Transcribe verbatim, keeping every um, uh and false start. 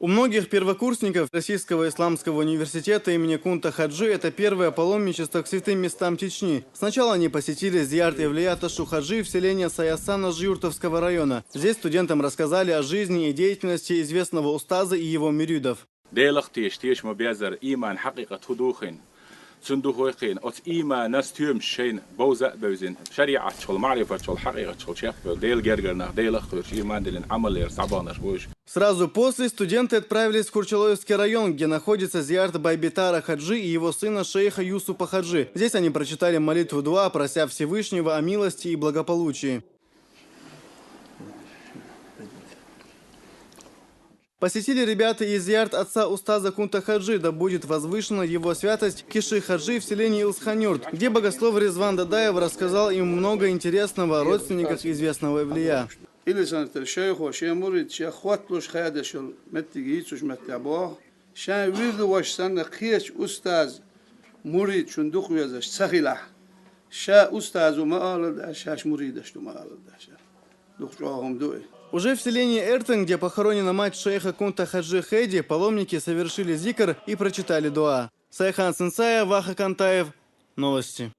У многих первокурсников Российского исламского университета имени Кунта Хаджи это первое паломничество к святым местам Чечни. Сначала они посетили зиярт Эвлия Ташу Хаджи в селении Саясан Нажиюртовского района. Здесь студентам рассказали о жизни и деятельности известного устаза и его мюридов. Делах теш, теш ма безар, иман хьакъикъат ху духин. Цун духойкъин, оц иманас тюмш шейн, бовза бевзин, шариатчхол, маърифатчхол, хьакъикъатчхол чехбел, Дел гергар нах, Делах хуш, иман делин, амал ер, сабанаш буш. Сразу после студенты отправились в Курчалоевский район, где находится зиярт Байбитара Хаджи и его сына шейха Юсупа Хаджи. Здесь они прочитали молитву дуа, прося Всевышнего о милости и благополучии. Посетили ребята и зиярт отца устаза Кунта Хаджи, да будет возвышена его святость, Киши Хаджи в селении Илсханюрт, где богослов Резван Дадаев рассказал им много интересного о родственниках известного эвлия. Илисанатар шайхо шен мурид ше хотлуш хадашул меттиги йицуш метта бох. Шан вирду ваш санна кхеч устаз мурид шун духвезаш цахилах. Ша устазу ма алада, шаш муридаш ду ма алада. Дух чохум дуй. Уже в селении Эртен, где похоронена мать шейха Кунта Хаджи Хеди, паломники совершили зикр и прочитали дуа. Сайхан Сенсая, Ваха Кантаев. Новости.